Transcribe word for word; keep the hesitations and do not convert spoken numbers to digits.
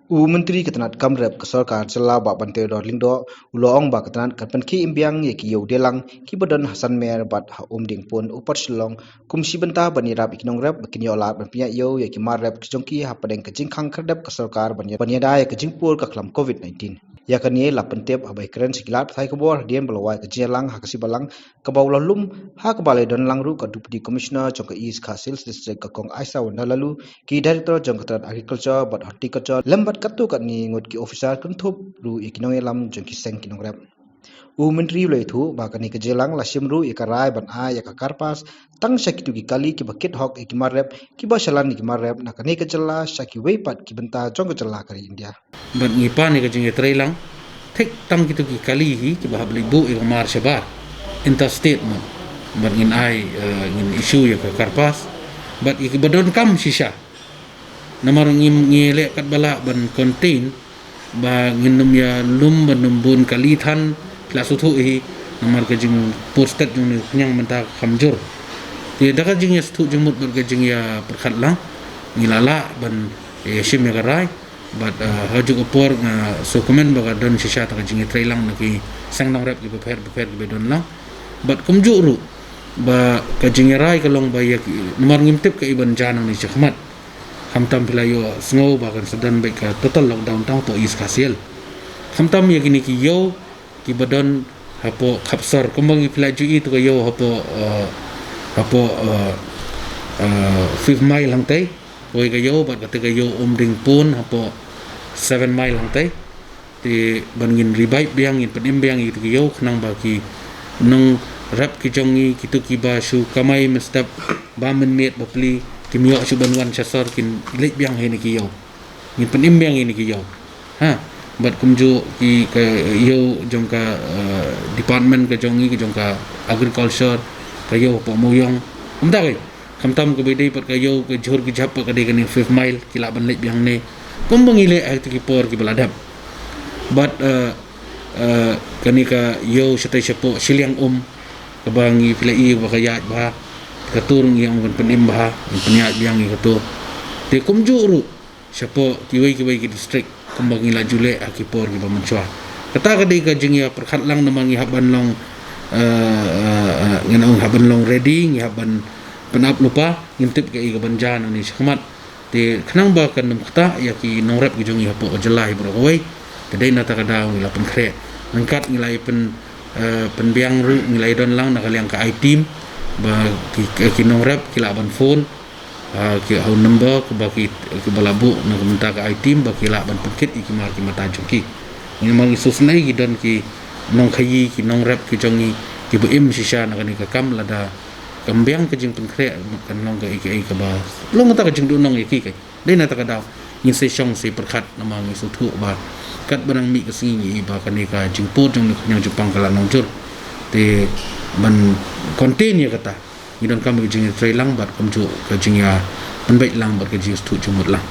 U Myntri ka tnat kam rep ka sorkar jylla, Bah Banteidor Lyngdoh, u la ong ba ka tnat kan pynkhie im biang ïa ki ïew dielang kiba don ha Sanmer bad ha Umdingpun, Upper Shillong, kum shi bynta ban ïarap ïa ki nongrep ba kin ïoh lad ban pynïaid ïew ïa ki mar rep ki jong ki hapdeng ka jingkhang khyrdep ka sorkar ban ïa, ban ïada ïa ka jingpur ka khlam covid nineteen. Ïa kane la pyntip haba ïakren sha ki lad pathai khubor hadien ba la wai ka jingïalang ha ka Sri Balang, kaba u la lum, ha kaba la don lang ruh ka Deputy Commissioner jong ka East Khasi Hills District, ka Kong Aisawanda Laloo, ki Director jong ka tnat Agriculture bad Horticulture lem bad katto katne ngut ki officer, kynthup ruh ïa ki nongïalam jong ki seng ki nongrep. U Myntri u la ïathuh ba kane ka jingïalang la shim ruh ïa ka rai ban ai ïa ka CARPAS tang sha kito ki kali kiba kit hok ïa ki mar rep kiba shalan ïa ki mar rep na kane ka jylla sha kiwei pat ki bynta jong ka jylla ka ri India. Bad ngi pan ïa ka jingïatreilang thik tang kito ki kali hi kiba hap leit buh ïa ka mar shabar, interstate mo. Bad ngin ai, eh, ngin issue ïa ka CARPAS bad ïa kiba donkam shisha. Namar ngi, ngi leh katba lah ban contain ba ngin nym ïalum ban nym bun kali than, phi la sngewthuh hi, namar ka jingpur stet jong ngi ka khñiang mynta kham jur. Te da ka jingïasngewthuh jingmut bad ka jingïapyrkhat lang, ngi la lah ban ïashim ïa ka rai. Bad, eh, ha kajuh ka por nga sngewkmen ba ka don shisha ta ka jingïatreilang na ki seng nongrep kiba pher bapher kiba don lang. Bad kumjuh ruh ba ka jingïarai ka long ba ïa ki, namar ngim tip kaei ban jia nangne shakhmat. Khamtam phi la ïohsngew ba kan sa don beit ka total lockdown tang hapoh East Khasi Hills. Khamtam ïa kine ki ïew kiba don hapoh Khapsor, kumba ngi, phi la ju i tu ka ïew hapoh, eh, hapoh, eh, eh, Fifth Mile hangtei, kawei ka ïew, bad kata ka ïew Umdingpun hapoh Seven Mile hangtei. Te ban ngin revive biang, ngin pynim biang ïa kito ki ïew khnang ba ki nongrep ki jong ngi, kito kiba shu kamai mynstep ba mynmiet ba pli, kim ïoh shuh ban wan sha sor, kin leit biang ha kine ki ïew. Ngin pynim biang ïa kine ki ïew. Ha, bad kumjuh ki, ka ïew jong ka, eh, department ka jong ngi, ka jong ka agriculture, ka ïew hapoh Mawïong. Kumta kawei. Khamtam kaba ïadei bad ka ïew ka jhur ka jhap bad ka dei kane Fifth Mile, ki lah ban leit biang hangne. Kumba ngi leh ha kito ki por kiba la dep. Bad, eh, eh, kane ka ïew shatei shapoh Shiliang Um, kaba ngi, phi la i ba ka ïaid bha, ka tur ngi ong ban pynim bha, ban pynïaid biang ïa ka tur. Te kumjuh ruh shapoh kiwei kiwei ki district, kumba ngi la ju leh ha ki por kiba mynshuwa. Kata ka dei ka jingïapyrkhat lang, namar ngi hap ban long, eh, eh, eh, ngi ong hap ban long ready, ngi hap ban pynap lypa, ngim tip kaei kaban jia nangne shakhmat. Te khnang ba kan nym ktah ïa ki nongrep ki jong ngi hapoh ka jylla hi baroh kawei, ka dei na kata ka daw ngi la pynkhreh. Ryngkat ngi la ïa pyn, eh, pynbiang ruh, ngi la ïa don lang na ka liang ka I-team, ba ki, ki, ki nongrep ki lah ban phone, ah, ki ha u number kaba ki, kiba la buh na ka bynta ka I-team, ba ki lah ban pynkit ïa ki mar ki mata jong ki. Ngi, namar ngi sngewsynei ki don ki nongkhaïi, ki nongrep ki jong ngi kiba im shisha na kane ka kam, lada kam biang ka jingpynkhreh, kan long kaei kaei kaba long kata ka jingduhnong ïa ki. Ka dei na kata ka daw ngin sa shong sa pyrkhat, namar ngi sngewthuh ba katba nang mih ka sngi ngi i ba kane ka jingpur jong ngi ka khñiang jingpang ka la nongjur. Te ban contain ïa kata, ngi donkam ka jingïatreilang bad kumjuh ka jingïapynbeit lang bad ka jingsngewthuh jingmut lang.